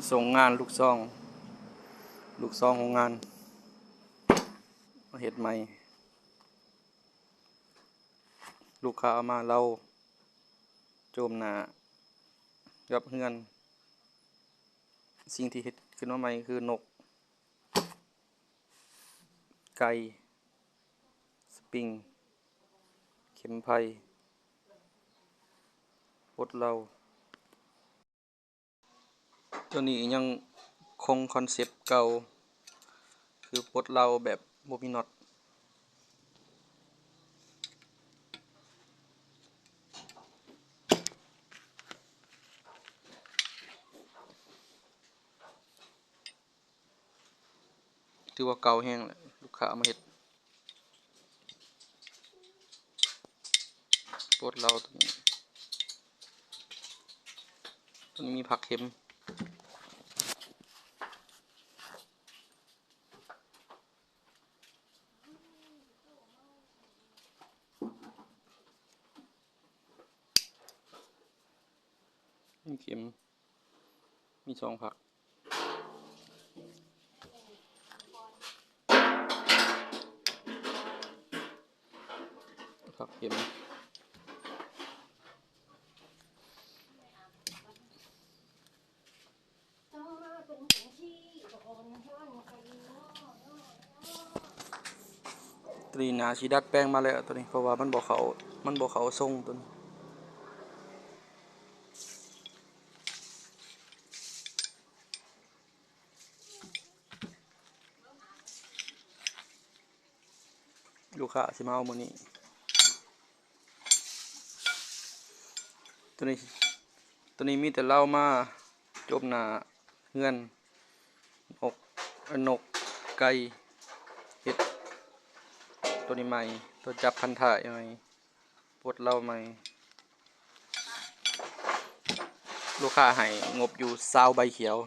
ສົ່ງງານລູກຊອງ ລູກຊອງໂຮງງານ ມາເຮັດໃໝ່. ລູກຄ້າເອົາມາເລົາໂຈມໜ້າກັບເຮືອນ. ສິ່ງທີ່ເຮັດຂຶ້ນມາໃໝ່ຄືນົກ, ໄກ່, ສະປຣິງ, ເຂັມໄຟ, ປົດເລົາ. ຕົວນີ້ຍັງຄົງຄອນເຊັບເກົ່າ ຄືປົດເລົາແບບບໍ່ມີນັອດ. ຖືວ່າເກົ່າແຮງແຫຼະ ລູກຄ້າເອົາມາເຮັດ ປົດເລົາຕົວນີ້ ຕົວນີ້ມີຜັກເຂັມ. ມີເຂັມ ມີສອງຜັກ ຜັກເຂັມ. ຕົວນີ້ໜ້າຊິດັດແປງມາແລ້ວ ຕົວນີ້ ເພາະວ່າມັນບໍ່ເຂົ້າ ມັນບໍ່ເຂົ້າຊົງຕົວນີ້. ລູກຄ້າຊິມາເອົາມື້ນີ້. ຕົວນີ້ ຕົວນີ້ມີແຕ່ເລົາມາໂຈມໜ້າເຮືອນ ນົກ ນົກ ໄກ່ ເຮັດຕົວນີ້ໃໝ່ ຕົວຈັບພັນທ້າຍໃໝ່ ປົດເລົາໃໝ່. ລູກຄ້າໃຫ້ງົບຢູ່ຊາວໃບຂຽວ.